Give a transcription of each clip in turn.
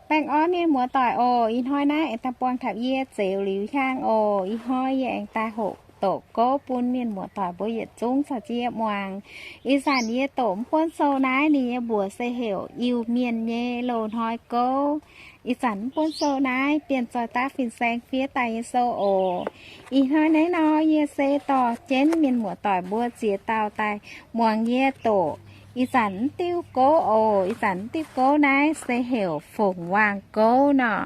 Baengh orn mienh muoz-doic oc. Ih hnoi naaiv aengx daaih buangh taux yie Zeux Liuz Hiaang oc. Ih hnoi yie aengx daaih hoqc doqc gouv bun mienh muoz-doic mbuo yietc zungv caux jienv muangx. Ih zanc yie doqc mv buonv sou naaiv ninh nyei mbuox se heuc Iu-Mienh nyei Loz-Hnoi Gouv. Ih zanc mv buonv sou naaiv bienh zoih daav fin-saeng fiev daaih nyei sou oc. Ih hnoi naaiv nor yie se dorh jienv mienh muoz-doic mbuo ziex dauh daaih muangx yie doqc ih zanc mv diuh gouv oc. Ih zanc mv diuh gouv naaiv se heuc Fongc Waangh Gouv nor.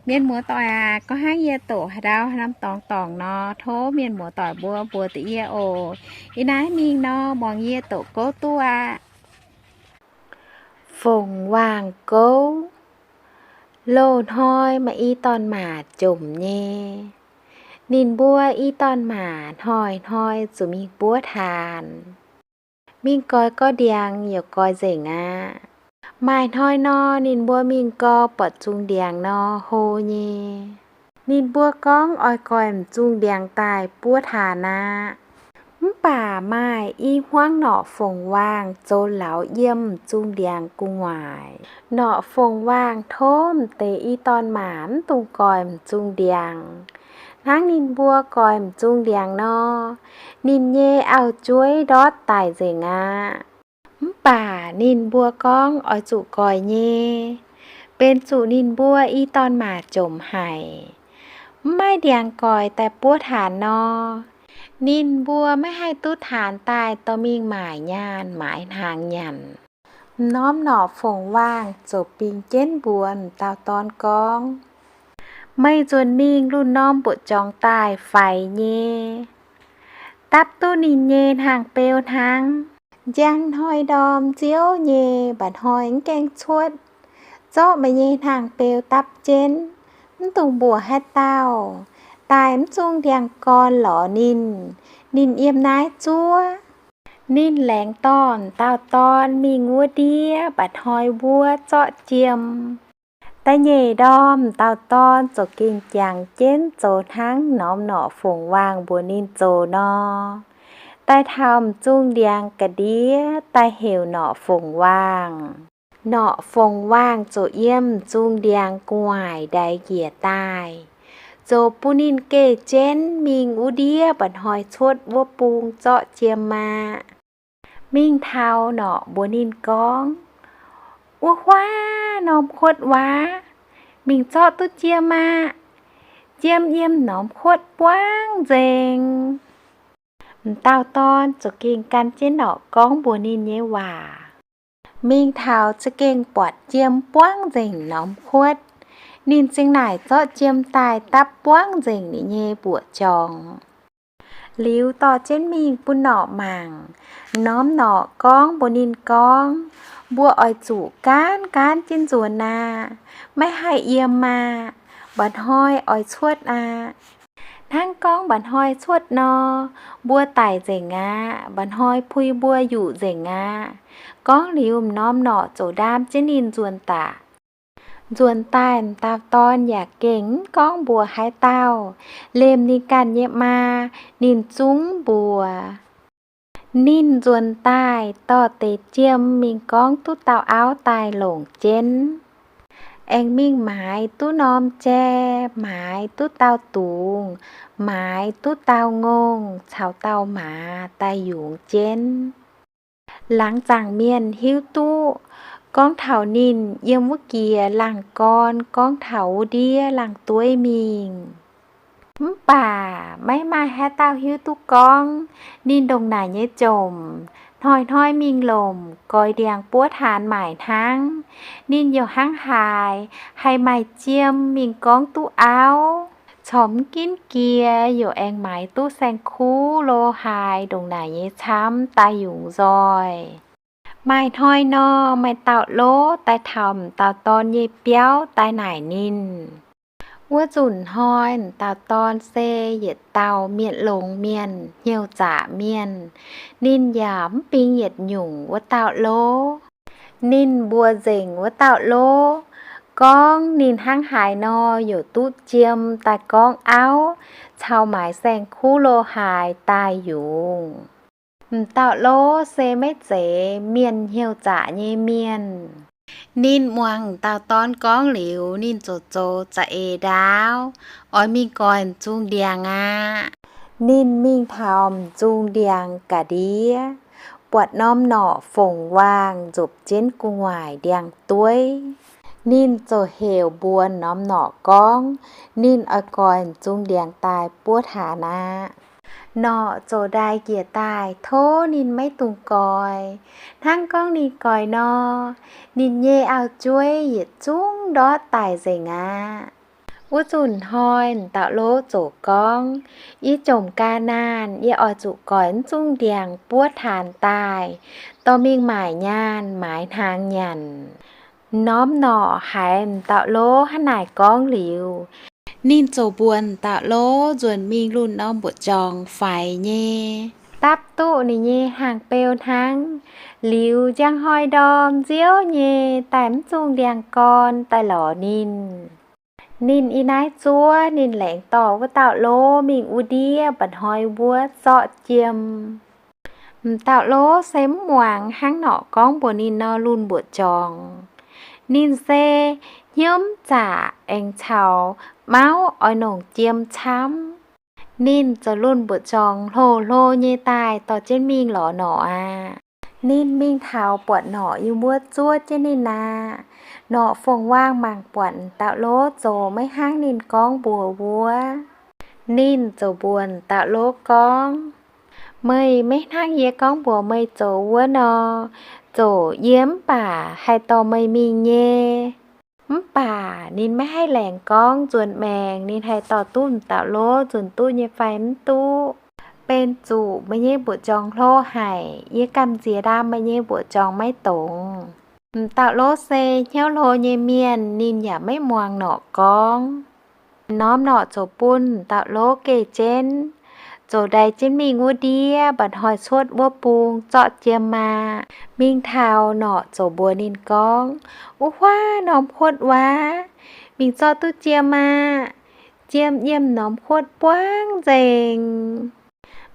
Mienh muoz-doic aac, gorngv hnangv yie doqc haaix ndau haaix norm dorngx dorngc nor, tov mienh muoz-doic mbuo mbuox deix yie oc. Ih naaiv mingh nor, muangx yie doqc gouv duqv aqv. Fongc Waangh Gouv. Loz-hnoi maaih i dorn-maac jomc nyei. Ninh mbuo i dorn-maac hnoi-hnoi zuqc mingh buov taanx. Mingh goix gorx-ndiangx yaac goix nzengc aqv. Maaih hnoi nor, ninh mbuo mingh gau buatc zungh ndiangx nor hlo nyei. Ninh mbuo gorngv oix goix m'zungh ndiangx daaih buov taanx aqv. Mv baac maaih i hmuangv norqc fongc waangh zoux lauz yiem m'zungh ndiangx gu'nguaaic. Norqc fongc waangh tov m'deix i dorn-maac mv dungx goix m'zungh ndiangx. Hnangv ninh mbuo goix m'zungh ndiangx nor, ninh nyei auv-jueiv ndortv daic nzengc aqv. Mv baac ninh mbuo gorngv oix zuqc goix nyei, benx zuqc ninh mbuo i dorn-maac jomc haic, mv maaih ndiangx goix daaih buov taanx nor, ninh mbuo maiv haih duqv taanx daaih dorh mingh maaic nyaanh maaiz hnaangx nyanc. M'normh norqc fongc waangh ziouc bingx jienv mbuox m'dauh dorn gorngv, meih nzuonx mingh lungh norm mbuoqc jorngx daaih faix nyei, dapv duqv ninh nyei hnaangx-beu hnangv. Njang hnoi ndorm nziouv nyei, mba'hnoi mv gaengh cuotv. Zorqv meih nyei hnaangx-beu dapv jienv, mv dungx mbuoqc haaix dauh. Daaih mv zungh ndiangx-gorn lorz ninh, ninh yiem naaiv zuov. Ninh laengz dorh m'dauh dorn mingh wuov ndiev mba'hnoi wuov zorqv jiem. Da'nyeic ndorm m'dauh dorn ziouc gengh jangx jienv zoux hnangv m'normh norqc fongc waangh mbuox ninh zoux nor, daaih taux m'zungh ndiangx ga'ndiev daaih heuc norqc fongc waangh. Norqc fongc waangh ziouc yiem m'zungh ndiangx gu'nguaaic ndaix njiec daaih, ziouc bun ninh geh jienv mingh wuov ndiev mba'hnoi cuotv wuov bung zorqv jiem aqv. Mingh taux norqc mbuox ninh gorngv, wuov huaav norm kuotv waav, mingh zorqv duqv jiem aqv. Jiem yiem norm kuotv buangv nzengc. M'dauh dorn ziouc gengh gan jienv norqc gorngv mbuox ninh nyei waac. Mingh taux za'gengh buatc jiem buangv nzengc norm kuotv. Ninh zingh naaic zorqv jiem daaih dapv buangv nzengc ninh nyei mbuoqc jorngx. Liuz dorh jienv mingh bun norqc mangc. M'normh norqc gorngv mbuox ninh gorngv, mbuo oix zuqc gaanv gaanv jienv nzuonx aqv. Maiv haih yiem aqv. Mba'hnoi oix cuotv aqv. Hnangv gorngv mba'hnoi cuotv nor, mbuo daic nzengc aqv. Mba'hnoi pui mbuo yuqc nzengc aqv. Gorngv liuz, m'normh norqc ziouc ndaam jienv ninh nzuonx daaih. Nzuonx daaih, m'dauh dorn yaac gengh mv gorngv mbuox haaix dauh. Liemh ninh ganh nyei maa, ninh zungv mbuox. Ninh nzuonx daaih dorh deix jiem mingh gorngv duqv dauh auv daaih longc jienv. Aengx mingh maaiz duqv norm jai, maaiz duqv dauh dungz, maaiz duqv dauh ngongh caux dauh maaz daaih yungz jienv. Laangz zaangc mienh hiuv duqv gorngv taux ninh yiem wuov jiex laangz gorn, gorngv taux wuov ndiev laangz dueiv mingh. Mv baac maiv maaih haaix dauh hiuv duqv gorngv ninh ndongc naaic nyei jomc, hnoi-hnoi mingh lomc, goix ndiangx buov taanx maaic hnangv. Ninh yaac hnangv haaix haih maaih jiem mingh gorngv duqv auv, corc mv ginv jiex yaac aengx maaiz duqv saeng-kuv lo haaix ndongc naaic nyei camv daaih yungz nzoih. Maaih hnoi nor, maaih dauh lov daaih taux m'dauh dorn nyei biauv daaih naaic ninh. Wuov nzunc hnoi m'dauh dorn se yietc dauh mienh longx mienh, hnyouv zaqc mienh. Ninh yaac mv bingx yietc nyungc wuov dauh lov. Ninh mbuox nzengc wuov dauh lov gorngv ninh hnangv haaix nor yaac duqv jiem daaih gorngv auv caux maaiz saeng-kuv lo haaix daaih yungz. M'dauh lov se maiv zeiz mienh hnyouv zaqc nyei mienh. Ninh muangx dauh dorn gorngv liuz, ninh ziouc zoux za'eix ndaauv, oix mingh goix m'zung ndiangx aqv. Ninh mingh taux m'zung ndiangx ga'ndiev, buatc norm norqc fongc waangh nzopc jienv gu'nguaaic ndiangx-dueiv. Ninh ziouc heuc mbuox norm norqc gorngv ninh oix goix m'zung ndiangx daaih buov taanx aqv. Norqc ziouc ndaix njiec daaih tov ninh maiv dungx goix. Hnangv gorngv ninh goix nor, ninh nyei auv-jueiv yietc zungv ndortv daic nzengc aqv. Wuov zanc hnoi m'dauh lov ziouc gorngv, Yie jomc ga'naanh, yie oix zuqc goix mv zungv ndiangx buov taanx daaih, dorh mingh maaic nyaanh maaiz hnaangx nyanc. Norm norqc haiz m'dauh lov hnangv naaic gorngv liuz, ninh ziouc mbuox m'dauh lov nzuonx mingh lunh norm mbuoqc jorngx faix nyei, dapv duqv ninh nyei hnaangx-beu hnangv. Liuz njang hnoi ndorm nziouv nyei daaih mv zungh ndiangx-gorn daaih lorz ninh. Ninh ih naaiv zuov ninh laengz dorh wuov dauh lov mingh wuov ndiev mba'hnoi wuov zorqv jiem. M'dauh lov se mv muangx hnangv norqc gorngv mbuox ninh nor lunh mbuoqc jorngx. Ninh se hnyouv mv zaqc aengx caux mauv oix nongc jiem camv. Ninh ziouc lunh mbuoqc jorngx hlo hlo nyei daaih dorh jienv mingh lorz norqc aqv. Ninh mingh taux buatc norqc yiem wuov zuov jienv ninh aqv. Norqc fongc waangh mangc buatc m'dauh lov zoux maiv hnangv ninh gorngv mbuox wuov. Ninh ziouc mbuox m'dauh lov gorngv, Meih maiv hnangv yie gorngv mbuox meih zoux wuov nor, zoux yie mv baac haih dorh meih mingh nyei. Mv baac ninh maiv haih laengz gorngv nzuonx maengx, ninh haih dorh duqv m'dauh lov nzunc duqv nyei fai mv duqv. Benx zuqc meih nyei mbuoqc jorngx hlo haic, yie gamh nziex ndaam meih nyei mbuoqc jorngx maiv dongz. M'dauh lov se hnyouv hlo nyei mienh, ninh yaac maiv muangx norqc gorngv. Norm norqc ziouc bun m'dauh lov geh jienv, ziouc ndaix jienv mingh wuov ndiev mba'hnoi cuotv wuov bung zorqv jiem aqv. Mingh taux norqc ziouc mbuox ninh gorngv, Wuov huaav norm kuotv wuov, mingh zorqv duqv jiem aqv. Jiem yiem norm kuotv buangv nzengc.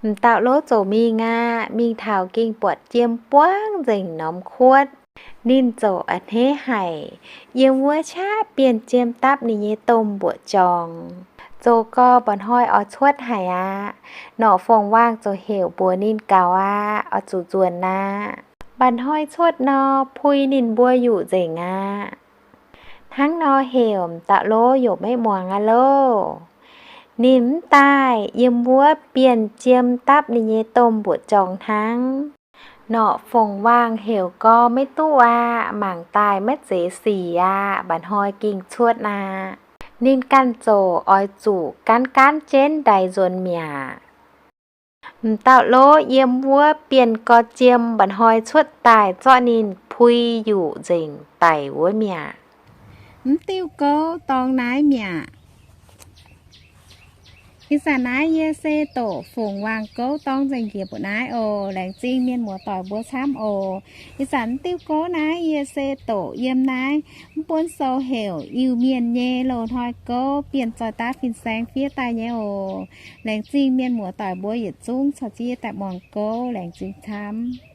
M'dauh lov ziouc mingh aqv. Mingh taux gengh buatc jiem buangv nzengc norm kuotv. Ninh ziouc a'hneiv haic, yiem wuov qaqv bienh jiem dapv ninh nyei domh mbuoqc jorngx. Zoux gau mba'hnoi oix cuotv haic aqv. Norqc fongc waangh ziouc heuc mbuox ninh gaux aqv, oix zuqc nzuonx aqv. Mba'hnoi cuotv nor, pui ninh mbuo yuqc nzengc aqv. Hnangv nor heuc m'dauh lov yaac maiv muangx aqv loh. Ninh mv daaih, yiem wuov bienh jiem dapv ninh nyei domh mbuoqc jorngx hnangv. Norqc fongc waangh heuc gau maiv duqv aqv, mangc daaih maiv zeiz sic aqv, mba'hnoi gengh cuotv aqv. Ninh ganh ziouc oix zuqc gaanv gaanv jienv ndaix nzuonx mi'aqv. M'dauh lov yiem wuov bienh gau jiem mba'hnoi cuotv daaih zorqv ninh pui yuqc nzengc daic wuov mi'aqv. Mv diuh gouv dorngx naaiv mi'aqv. Ih zanc naaiv yie se doqc fongc waangh gouv dorng nzengc njiec mbuoqc naaiv oc. Laengz zingh mienh muoz-doic mbuo camv oc. Ih zanc mv diuh gouv naaiv yie se doqc yiem naaiv mv buonv sou heuc Iu-Mienh nyei loz-hnoi gouv bienh zoih daav fin-saeng fiev daaih nyei oc. Laengz zingh mienh muoz-doic mbuo yietc zungv caux jienv yie daaih muangx gouv. Laengz zingh camv.